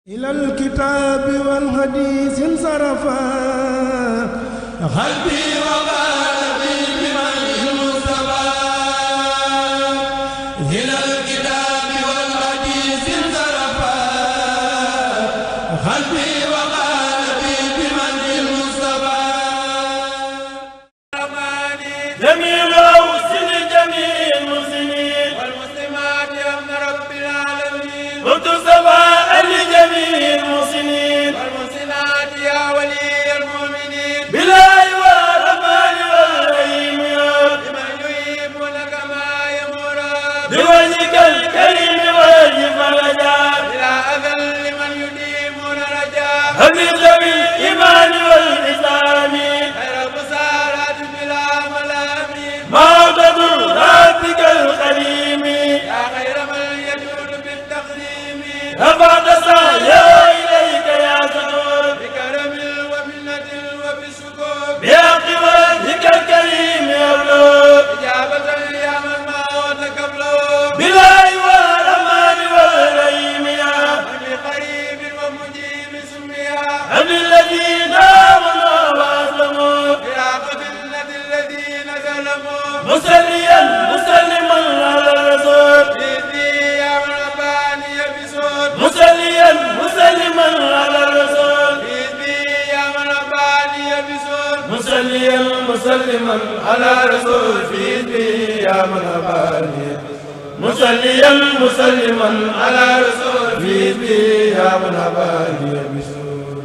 إلى الكتاب والحديث انصرفا قلبي وقلبي بمن المصطفى إلى الكتاب والحديث انصرفا قلبي وقلبي بمن المصطفى جميل أوسن جميع المسلمين والمسلمات يا ابن رب العالمين لجميع المحسنين والمحسنات يا ولي المؤمنين بالله والرحمن والرحيم لمن يحبونك ما يمر بوجهك الكريم وجه فرجاء إلى أذل لمن يديمون رجاء هب ذوي الإيمان والإسلام خير بصارات بلا ملام معبد ربك الكريم يا خير من يجود بالتقديم رفعت يا إليك يا سكور بكرم ومنة وبسكور بحق وجهك الكريم يبلو إجابة يا من ما وتقبله بالله والرحمن والرحيم يا من بقريب ومجيب سميا هب الذين آمنوا وأسلموا برحمة الذين ظلموا مسليا مسلما على الرسول مسليا مسلما على الرسول يا من رباني بسور مسليا مسلما على الرسول يا من رباني مسليا مسلما على الرسول يا من رباني بسور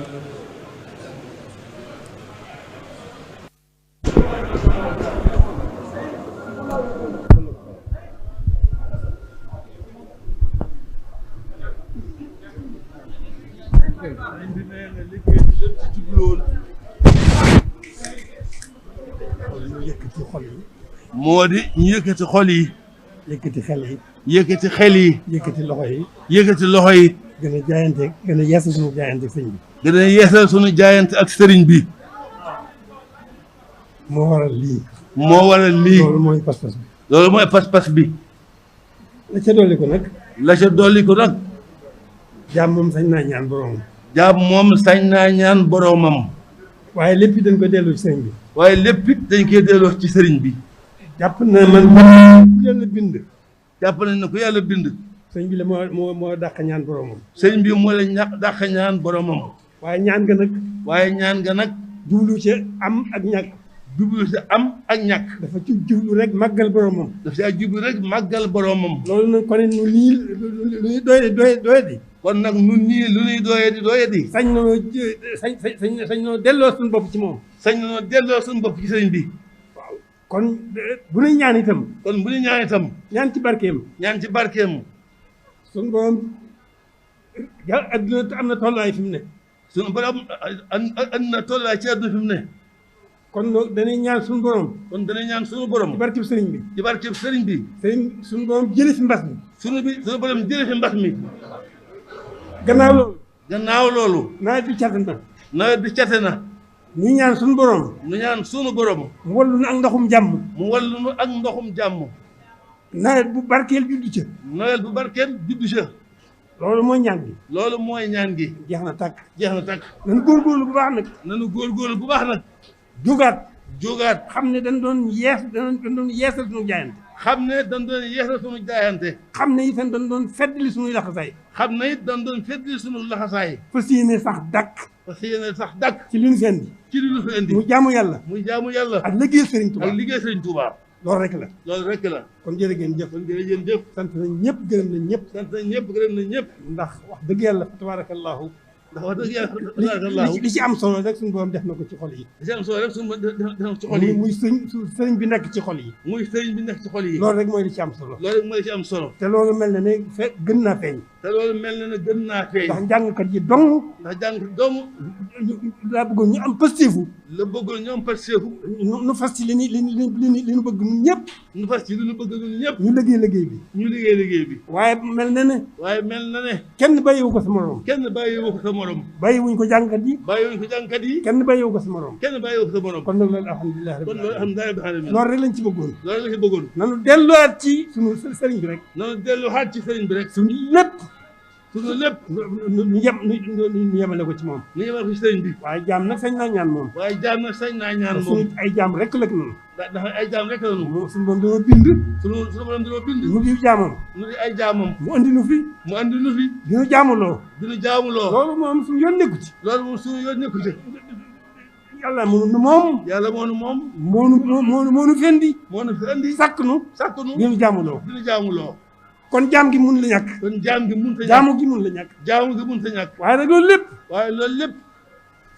moo di ñu yëkkati xol yi yëkkati xel yi yëkkati xel yi yëkkati loxo yi yëkkati loxo yi gën a jaayante gën a yeesal suñu jaayante ak sëñ bi gën a yeesal suñu jaayante ak sëriñ bi moo waral lii loolu mooy pas-pas bi loolu mooy pas-pas bi la ca dolli ko nag jaam moom sañ naa ñaan boroomam jaam moom sañ naa ñaan boroomam waaye lépp dañ ko delloo ci sëriñ bi waaye lépp it dañ koy delloo ci sëriñ bi jàpp na man ku yàlla bind jàpp nañ ne ku yàlla bind sëriñ bi la moo dàq ñaan boroomam sëriñ bi moo la dàq ñaan boroomam waaye ñaan nga nag jublu ci am ak ñàkk dafa ci jublu rek màggal boroomam loolu nag kon nu nii lu ñuy doye di kon nag nun ñii lu ñuy doye di sañ noo delloo suñu bopp ci moom sañ noo delloo suñu bopp ci sëriñ bi waaw kon bu ñuy ñaan itam ñaan ci barkeem suñu borom adduna am na tolluwaay fi mu ne suñu borom am na tolluwaay ci adduna fi mu ne kon dañuy ñaan suñu borom ci barkeb sëriñ bi suñu borom jële fi mbas mi suñu borom jële fi mbas mi gannaaw loolu nawet bi cate na ñu ñaan suñu borom mu wallu nu ak ndoxum jàmm nawet bu barkeel juddu ca loolu mooy ñaan gi jeex na tàkk nanu góorgóorlu bu baax nag jógaat xam ne dañ doon yeesal suñu jaayante xam ne itam dañ doon feddali suñuy laxasaay fas yéene sax dàkk ci li ñu fi indi muy jaamu yàlla ak liggéey Sëriñ Tuubaa loolu rek la kon jërë ngeen jëf sant nañ ñëpp gërëm nañ ñëpp ndax wax dëgg yàlla tabaarakallaahu li ci am solo rek suñu borom def na ko ci xol yi muy sëriñ bi nekk ci xol yi loolu rek mooy li ci am solo te loolu mel na ne gën naa feeñ ndax jàngkat yi dong laa bëggoon ñu am pasteefu nu fas ci li ñu bëgg ñun ñëpp ñu liggéey liggéey bi waaye mel na ne kenn bàyyiwu ko sa morom bàyyiwuñ ko jàngkat yi kenn bàyyiwu ko sa morom kon nag loolu alhamdulilah rabbil alamin loolu rek lañ ci bëggoon nanu delluwaat ci sunu sëriñ bi rek suñu lépp sunu lépp ñu yemale ko ci moom. ñu yemale ko ci sëriñ bi. waaye jaam nag sañ naa ñaan moom. waaye jaam nag sañ naa ñaan moom. sunu ay jaam rek la noonu. ndax ay jaam rek la noonu. sunu borom dañoo bind. sunu borom dañoo bind. mu di jaamam. mu di ay jaamam. mu andi nu fi. mu andi nu fi. dinu jaamuloo. dinu jaamuloo. loolu moom suñu yoon nekku ci. loolu moom suñu yoon nekku ci. yàlla moo nu moom. yàlla moo nu moom. moo nu fendi. moo nu fendi. sakk nu. dinu jaamuloo. dinu jaamuloo. kon jaam gi mun la ñàkk. kon jaam gi mun la ñàkk. jaamu gi mun la ñàkk. jaamu gi mun la ñàkk. waaye nag loolu lépp. waaye loolu lépp.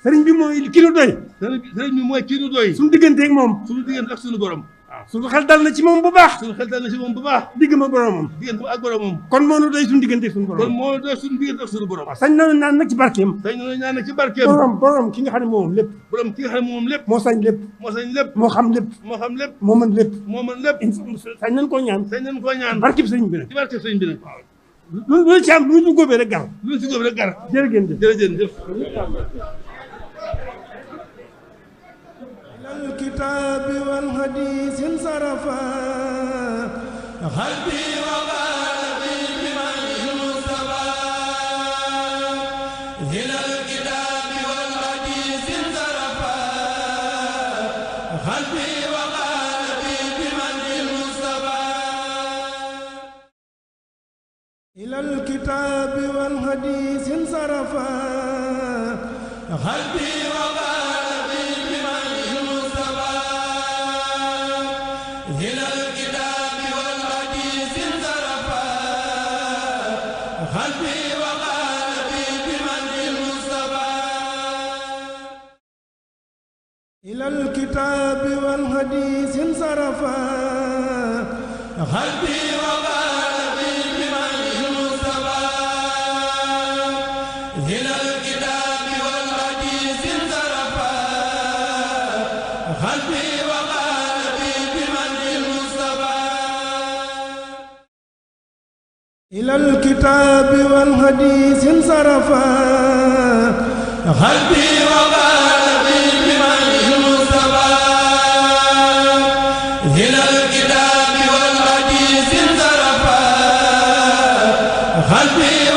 sëriñ bi mooy ki nu doy. sëriñ bi mooy ki nu doy. suñu digganteeg moom. suñu diggante ak suñu borom. waaw suñu xel dal na ci moom bu baax. suñu xel dal na ci moom bu baax. digg ma boromam. diggante ak boromam. kon moo nu doy suñu diggante ak suñu borom. kon moo nu doy suñu diggante ak suñu borom. waaw sañ nañu naan nag ci barkeem. sañ nañu naan nag ci barkeem. borom ki nga xam ne moom lépp. borom ki nga xam ne moom lépp. moo sañ lépp. moo sañ lépp. moo xam lépp. moo xam lépp. moo mën lépp. moo mën lépp. sañ nañ koo ñaan. sañ nañ koo ñaan. barkeem sëriñ bi nag. ci barkeem sëriñ bi nag. waaw lu ci am lu ñu góobee rek gar. lu ñu ci góobee rek gar. jërëjëf jërëjëf. الكتاب والحديث انصرفا قلبي وقلبي بمن المصطفى إلى الكتاب والحديث انصرفا قلبي وقلبي بمن المصطفى إلى الكتاب والحديث انصرفا قلبي إلى الكتاب والحديث انصرفا قلبي وقلبي بمن المصطفى إلى الكتاب والحديث انصرفا قلبي وقلبي بمن المصطفى إلى الكتاب والحديث انصرفا قلبي وقلبي بمن إلى الكتاب والحديث انصرفا قلبي